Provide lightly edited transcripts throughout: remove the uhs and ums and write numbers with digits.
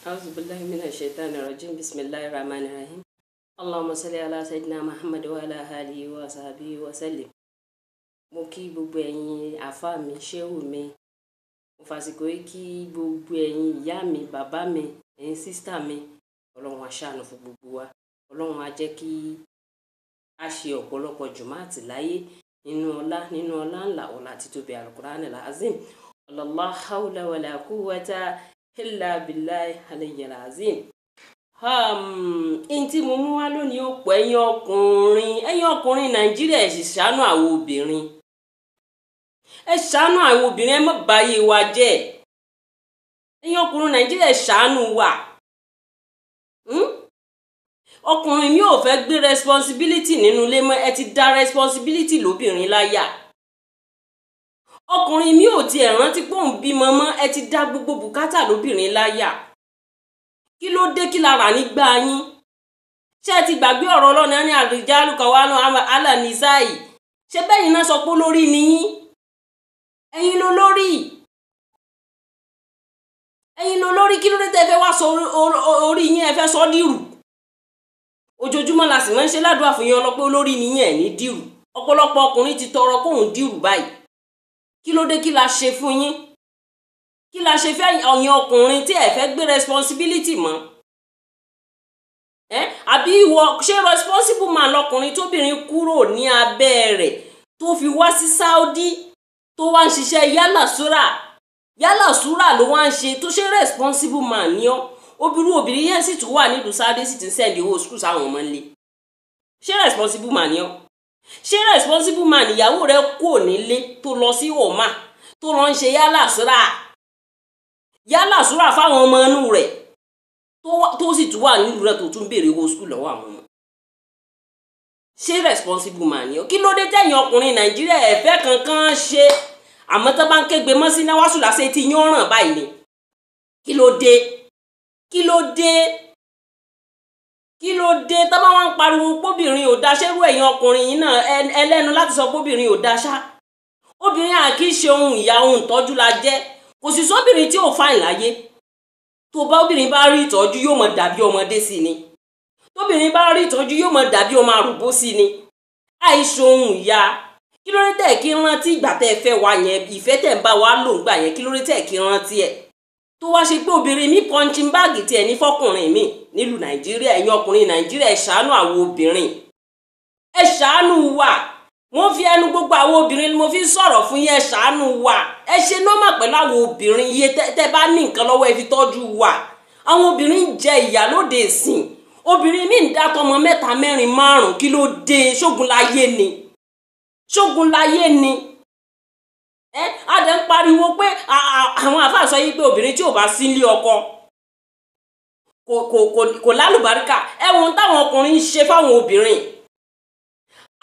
A'udhu billahi minash shaitani rajim. Bismillahir rahmanir rahim. Allahumma salli ala sayyidina Muhammad wa ala alihi wa sahbihi wa sallim. Mo kí gbogbo ẹ̀yin àfáà mi, ṣéhù mi. Mo fàsìkò yìí kí gbogbo ẹ̀yin ìyá mi, bàbá mi, ẹ̀yin sister mi. Ọlọ́run á ṣàánú fún gbogbo wa. Ọlọ́run á jẹ́ kí a ṣe ọ̀pọ̀lọpọ̀ jùmáàtì láyé nínú ọlá ńlá ọlá títóbi Al-Qur'an al-Azim. La hawla wala quwwata illa billahi aliyyil azim. N tí mo mú wá lónìí ó pọ̀. Ẹ̀yin ọkùnrin Nàìjíríà, ẹ sì ṣàánú àwọn obìnrin. Ẹ ṣàánú àwọn obìnrin, ẹ má báyé wa jẹ́. Ẹ̀yin ọkùnrin Nàìjíríà, ẹ ṣàánú wa. Ọkùnrin mi ò fẹ́ gbé responsibility nínú ilé mọ́, ẹ ti dá responsibility lóbìnrin láyà. Ọkùnrin mi ò tiẹ̀ rántí pé òun bímọ mọ́, ẹ ti dá gbogbo bùkátà lóbìnrin láyà. Kí ló dé? Kí la rà nígbà yín? Ṣé ẹ ti gbàgbé ọ̀rọ̀ Ọlọ́run ní الرجال قوامون على النساء? Ṣé bẹ́yìn náà sọ pé olórí ni yín? Ẹ̀yin ló lórí, ẹ̀yin ló lórí. Kí ló dé tẹ́ fẹ́ wá sọ orí yín, ẹ fẹ́ sọ dìrù? Ojoojúmọ́ la sì máa ń ṣe ládùúgbà fún yín ọlọ́pẹ́ olórí ni yín, ẹ̀ ní dìrù. Ọ̀pọ̀lọpọ̀ ọkùnrin ti tọrọ kóun dìrù báyìí. Kí ló dé? Kí la ṣe fún yín? Kí la ṣe fẹ́ ọ̀yin ọkùnrin tí ẹ fẹ́ gbé responsibility mọ́ ẹ? Àbí ìwọ, ṣé responsible man lọkùnrin tóbìnrin kúrò ní abẹ́ rẹ̀ tó fi wá sí Saudi, tó wá ń ṣiṣẹ́ yálà súrà yálà súrà ló wá ń ṣe tó? Ṣe responsible man ni ọ́? Obìnrin obìnrin yẹn sì tún wà nílùú Saudi, sì ti ń send owó school sáwọn ọmọ nílé. Ṣé responsible man ni ọ́? Ṣé responsible man ìyàwó rẹ kò nílé tó lọ sí Oman, tó lọ ń ṣe yálà súrà yálà súrà fáwọn ọmọ inú rẹ̀, tó sì tún wà nílùú rẹ̀, tó tún béèrè owó school lọ́wọ́ àwọn ọmọ? Ṣé responsible man ni ọ́? Kí ló dé tẹ̀yìn ọkùnrin Nàìjíríà ẹ̀fẹ́ kankan ṣe, àmọ́ tó bá ń kégbe mọ́ sí náwásù lásẹ̀ tí yín ràn báyìí ni? Kí ló dé? Kí ló dé? Kí ló dé tó bá wọn ń pariwo póbìnrin ò dáṣẹ́rú? Ẹ̀yin ọkùnrin yìí náà ẹlẹ́nu láti sọ póbìnrin ò dáṣá. Obìnrin à kì í ṣe ohun ìyá, ohun ìtọ́jú la jẹ́. Kò sì sóbìnrin tí ò fine láyé. Tó bá obìnrin bá rí ìtọ́jú, yóò mọ̀ dàbí ọmọdé sí ni. Tóbìnrin bá rí ìtọ́jú, yóò mọ̀ dàbí ọmọ àrùbó sí ni. Àìṣe ohun ìyá. Kí ló dé tẹ̀ kí rántí ìgbà tẹ́ ẹ fẹ́ wa yẹn, ìfẹ́ tẹ̀ ń bá wa lò ń gbà yẹn? Kí ló dé tẹ̀ kí rántí ẹ̀ tó wá ṣe pé obìnrin mi punching bag tiẹ̀ ní fọkùnrin mi nílùú Nàìjíríà? Ẹ̀yin ọkùnrin Nàìjíríà, ẹ ṣàánú àwọn obìnrin, ẹ ṣàánú wa. Mo fi ẹnu gbogbo àwọn obìnrin mo fi ń sọ̀rọ̀ fún yín. Ẹ ṣàánú wa, ẹ ṣe normal pẹ̀lú àwọn obìnrin. Iye tẹ́ bá ní nǹkan lọ́wọ́, ẹ fi tọ́jú wa. Àwọn obìnrin ń jẹ ìyà lóde ìsìn. Obìnrin mi ń dá tọmọ mẹ́ta, mẹ́rin, márùn. Kí ló dé? Ṣógun láyé ni? Ṣógun láyé ni? Ẹ adẹ ń pariwo pé àwọn àfáà sọ yìí pé obìnrin tí ò bá sí nílé ọkọ kò lálùbáríkà. Ẹwọn táwọn ọkùnrin ń ṣe fáwọn obìnrin.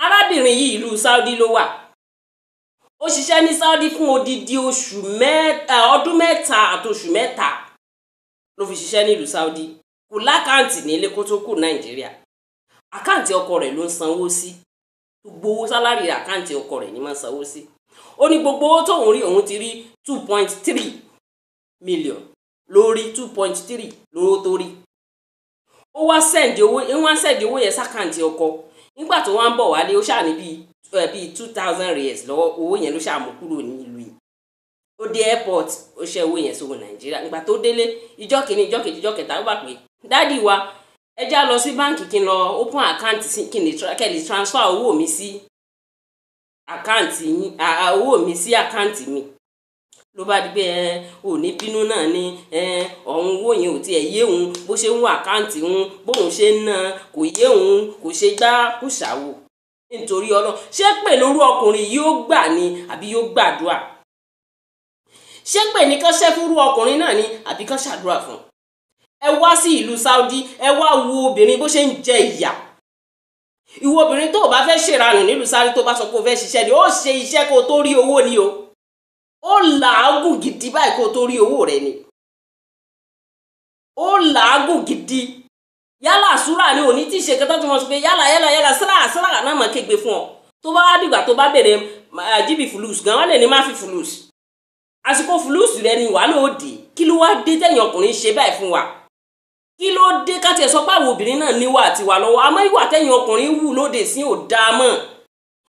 Arábìnrin yìí, ìlú Saudi ló wà. Ó ṣiṣẹ́ ní Saudi fún odidi oṣù mẹ́ta, ọdún 3 àti oṣù 3 ló fi ṣiṣẹ́ ní ìlú Saudi. Kò l'account nílé kó tó kù Nàìjíríà. Account ọkọ rẹ̀ ló ń sanwó sí. Gbogbo owó salary, account ọkọ rẹ̀ ní máa ń sanwó sí. Ó ní gbogbo owó tóun rí, òun ti rí 2.3 million lórí, 2.3 lówó tó rí. Ó wá send owó, ó wá send owó yẹn s'account ọkọ. Nígbà tó wá ń bọ̀ wálé, ó ṣáà ní bíi 2,000 riyals lọ́wọ́. Owó yẹn ló ṣáà mú kúrò ní ìlú yìí. Ó dé airport, ó ṣe owó yẹn sówó Nàìjíríà. Nígbà tó délé, ìjọ́ kìíní, ìjọ́ kejì, ìjọ́ kẹta, ó bá pè: "Daddy wa, ẹ já lọ sí báǹkì kí n lọ open account sí, kí n lè kẹ́ lè transfer owó mi sí account yín, owó mi sí account mi." Ló bá di pé ẹ ò ní bínú náà ni ẹ ọ̀hún, owó yẹn ò tiẹ̀ yé òun, bó ṣe ń wọ account òun, bóun ṣe ń ná kò yé òun, kò ṣe gbá, kò ṣàwò. Nítorí Ọlọ́run, ṣé pè lóru ọkùnrin yóò gbà ni àbí yóò gbàdúrà? Ṣé pè ní kán ṣẹ́ fúrú ọkùnrin náà ni àbí kán ṣàdúrà fún ẹ? Wá sí ìlú Saudi, ẹ wá wo obìnrin bó ṣe ń jẹ ìyà. Ìwọ obìnrin tó o bá fẹ́ ṣèranù nílùú Saudi, tó bá sọ pé o fẹ́ ṣiṣẹ́ ni, ó ṣe iṣẹ́ kó o tó rí owó ni o. Ó làágùn gidi báyìí kó o tó rí owó rẹ ni. Ó làágùn gidi. Yálà súrà ni òní tí ì ṣe kẹtọ́ tí wọ́n sọ pé yálà yálà yálà síra síra náà mọ̀ kégbe fún ọ. Tó bá wá dìgbà tó bá bèrè jíbi فلوس gan, wọ́n lè ní má fi فلوس. Àsìkò فلوس rẹ ni wàhálà òdì. Kí ló wá dé tẹ̀yìn ọkùnrin ṣe báyìí fún wa? Kí ló dé ká tiẹ̀ sọ pé àwọn obìnrin náà níwà tiwa lọ́wọ́, àmọ́ ìwà tẹ̀yìn ọkùnrin wù lóde sí ò dáa mọ́.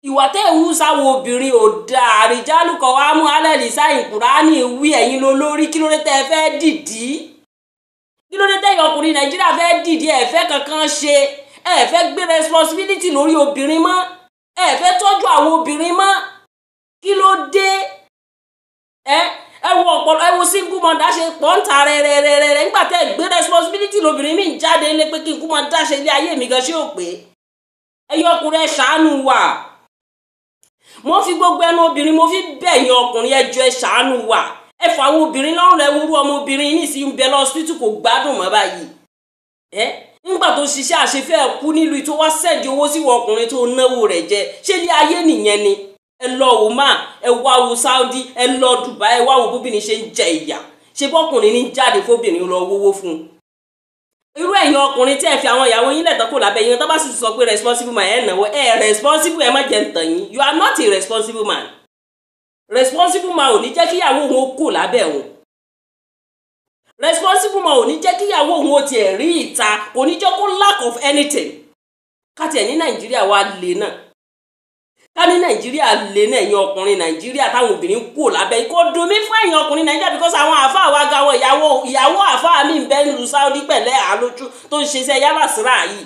Ìwà tẹ́ ń wù sáwọn obìnrin ò dáa. Àrìjálùkọ wa mú alẹ́lì sáyìn Kùránì wí, ẹ̀yin ló lórí. Kí ló dé tẹ́ ẹ fẹ́ dìdí? Kí ló dé tẹ́yìn ọkùnrin Nàìjíríà fẹ́ dìdí? Ẹ fẹ́ kankan ṣe, ẹ fẹ́ gbé responsibility lórí obìnrin mọ́, ẹ fẹ́ tọ́jú àwọn obìnrin mọ́. Kí ló dé? Ẹ wo ọ̀pọ̀lọpọ̀, ẹ wo single mother ṣe pọ̀ ń ta rẹ̀rẹ̀rẹ̀rẹ̀. Nígbà tẹ́ ẹ gbé responsibility lóbìnrin mi ń jáde lé pé kí n kú máa dáṣe ilé ayé mi gan, ṣé ò pé? Ẹ̀yin ọkùnrin, ẹ ṣàánú wa. Mo fi gbogbo ẹnu obìnrin mo fi bẹ̀yìn ọkùnrin, ẹ jọ̀ọ́ ẹ ṣàánú wa, ẹ fà àwọn obìnrin lọ́rùn. Ẹ wúrú ọmọbìnrin nísìnyí ń bẹ lọ́sítítù, kò gbádùn mọ́ báyìí. Ẹ nígbà tó ṣiṣẹ́ àṣefẹ́ kú nílùú tó wá send owó sí ọkùnrin tó náwó rẹ̀ jẹ, ṣé ilé ayé nìyẹn ni? Ẹ lọ wò má, ẹ wá wo Saudi, ẹ lọ Dubai, ẹ wá wo bóbìnrin ṣe ń jẹ ìyà. Ṣe bọ́kùnrin ní jáde fóbìnrin lọ wówó fún un? Irú ẹ̀yin ọkùnrin tí ẹ fi àwọn ìyàwó yín lẹ̀tọ́ kò lábẹ́ yín, tó bá sì sọ pé responsible man, ẹ̀ náwó ẹ̀ responsible, ẹ má jẹ́ ń tàn yín. You are not a responsible man. Responsible man ò ní jẹ́ kíyàwó òun ó kò lábẹ́ òun. Responsible man ò ní jẹ́ kíyàwó òun ó tiẹ̀ rí ìta, kò ní jẹ́ kó lack of anything. Ká tiẹ̀ ní Nàìjíríà wa lè náà, ká ní Nàìjíríà lè náà, ẹ̀yin ọkùnrin Nàìjíríà táwọn obìnrin kò lábẹ́, kò dùn mí fún ẹ̀yin ọkùnrin Nàìjíríà, because àwọn àáfàá wa ga, àwọn ìyàwó àáfàá mi ń bẹ nílùú Saudi pẹ̀lẹ́ àlójú tó ń ṣiṣẹ́ yálà síra yìí.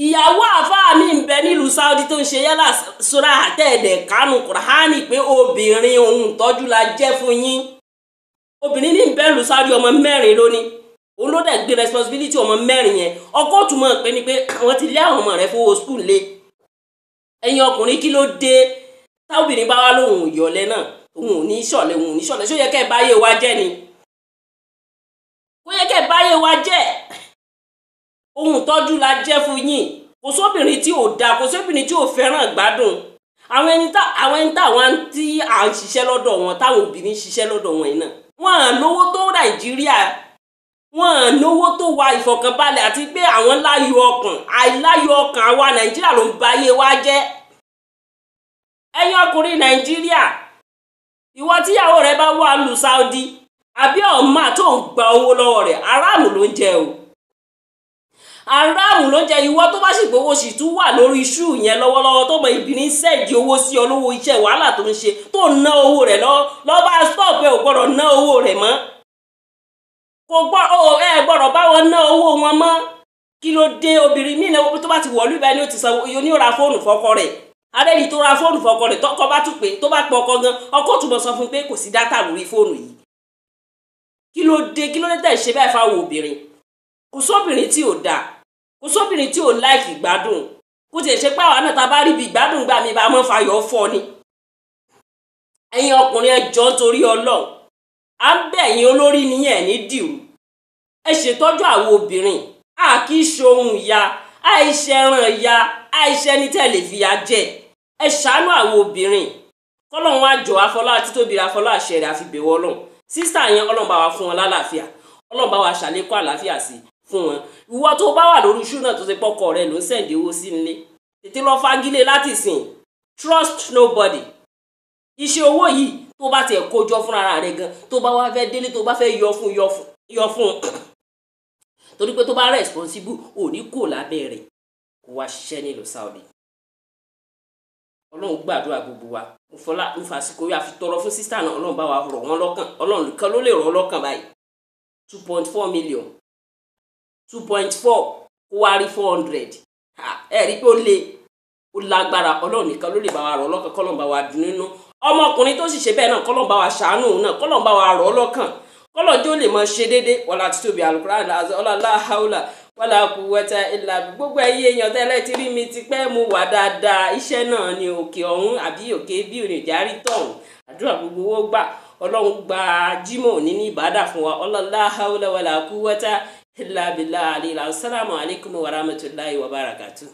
Ìyàwó àáfàá mi ń bẹ nílùú Saudi tó ń ṣe yálà síra àtẹ̀ẹ̀dẹ̀ kánú Kùránì pé obìnrin òun tọ́jú la jẹ́ fún yín. Obìnrin ní bẹ́ẹ̀ lù Saudi, ọmọ 4 lónìí, òun ló dẹ̀ gbé responsibility ọmọ 4 yẹn. Ọkọ tún mọ̀ pé ni pé wọ́n ti lé àwọn ọmọ rẹ̀ fowó school lé. Ẹ̀yin ọkùnrin, kí ló dé tábìnrin bá wá lóhùn ìyọ̀lẹ́ náà, òun ò ní ṣọ̀lẹ̀, òun ò ní ṣọ̀lẹ̀? Ṣó yẹ kẹ́ ẹ báyé wa jẹ́ ni? Kó yẹ kẹ́ ẹ báyé wa jẹ́. Ohun tọ́jú la jẹ́ fún yín. Kò sóbìnrin tí ò dáa, kò sóbìnrin tí ò fẹ́ràn gbádùn. Àwọn ẹni tá àwọn tí à ń ṣiṣẹ́ lọ́dọ̀ wọn, táwọn obìnrin ń ṣiṣẹ́ lọ́dọ̀ wọn yìí náà, wọn à lówó tó Nàìjíríà, wọn à lówó tó wa ìfọ̀kànbalẹ̀ àti pé àwọn láyọ̀ ọkàn. Àìláyọ̀ ọkàn àwa Nàìjíríà ló ń ba ayé wa jẹ́. Ẹ̀yin ọkùnrin Nàìjíríà, ìwọ tíyàwó rẹ bá wà lù Saudi àbí ọ̀ma tó ń gba owó lọ́wọ́ rẹ̀, aráàmù ló ń jẹ o, aráàmù ló ń jẹ. Ìwọ tó bá sì gbowó sì tún wà lórí iṣu yẹn lọ́wọ́lọ́wọ́, tó mọ ìbìrín send owó sí ọ lówó iṣẹ́ wàhálà tó ń ṣe, tó ń ná owó rẹ̀ lọ́ bá stop ẹ, ò gbọ́dọ̀ ná owó rẹ̀ mọ́. Kò gbọ́ ẹ gbọ́dọ̀ bá wọn ná owó wọn mọ́. Kí ló dé? Obìnrin mí náà tó bá ti wọ̀lú ibà ni ó ti sanwó, ní ó ra fóònù fọ́kọ rẹ̀. Adẹ́ni tó ra fóònù fọ́kọ rẹ̀, tọkọ bá tún pé, tó bá pọ̀ ọkọ gan, ọkọ tún bọ̀ sọ fún pé kò sí dátà lórí fóònù yìí. Kí ló dé? Kí ló dé tẹ̀ ṣe bẹ́ẹ̀ fáwọn obìnrin? Kò sóbìnrin tí ò dáa, kò sóbìnrin tí ò láìkì gbádùn. Kò tiẹ̀ ṣe pé àwa náà ta bá rí ibi ìgbádùn gbà mí bá mọ́ fayọ̀ fọ́ ni. Ẹ̀yin ọkùnrin, ẹ jọ̀ọ́ nítorí Ọlọ́run, à ń bẹ̀ yín, olórí nìyẹn ní dìrú. Ẹ ṣètọ́jú àwọn obìnrin. A kì í ṣohun ìyá, àìṣe ẹran ìyá, àìṣe ẹni tẹ́ lè fìyà jẹ. Ẹ ṣàánú àwọn obìnrin. Kọ́lọ́run wá jọ afọlá títóbi afọlá àṣẹ rẹ̀ àfi bẹ̀wọ̀ Ọlọ́run. Sister yẹn, Ọlọ́run bá wa fún wọn lálàáfíà, Ọlọ́run bá wa ṣàlékún àlàáfíà sí fún wọn. Ìwọ tó bá wà lórí iṣu náà tó ṣe pọ́kọ rẹ ló ń send owó sí nílé, tètè lọ fagilé láti sìn. Trust nobody. Iṣẹ́ owó yìí tó bá tiẹ̀ kó jọ fúnra rẹ̀ gan, tó bá wá fẹ́ délé, tó bá fẹ́ yọ fún yọ fún, torí pé tó bá responsible, ò ní kò lábẹ́ rẹ̀ kó wá ṣiṣẹ́ nílùú Saudi. Ọlọ́run gbàdúrà gbogbo wa. Mo fọlá mo fàsìkò yà fi tọrọ fún sister náà, Ọlọ́run bá wa rọ̀ wọ́n lọ́kàn. Ọlọ́run nìkan ló lè rọ̀ lọ́kàn báyìí. 2.4 million, 2.4, kó wá rí 400, ẹ rí pé ó le, ó lágbára. Ọlọ́run nìkan ló lè bá wa rọ̀ lọ́kàn. Kọ́lọ́n bá wa dùn nínú ọmọkùnrin tó sì ṣe bẹ́ẹ̀ náà, kọ́lọ́n bá wa ṣàánú òun náà, kọ́lọ́n bá wa rọ̀ lọ́kàn, kọ́lọ́n jó lè mọ ṣe déédéé. Wọlá títóbi Al-Qur'an, ọlá haúlà wàlá quwwata illa. Gbogbo ẹ̀yin èèyàn tẹ́lẹ̀ tí rí mi ti pẹ́, mo wà dáadáa. Iṣẹ́ náà ni òkè ọ̀hún àbí òkè bí òrìnjárí tọ̀hún. Àdúrà gbogbo owó gbà, Ọlọ́run gba Jímọ̀ ní ní ìbádà fún wa. Ọlọ́lá haúlà wàlá quwwata illa billah àlìlà. Assalamu alaikum warahmatullahi wabarakatuh.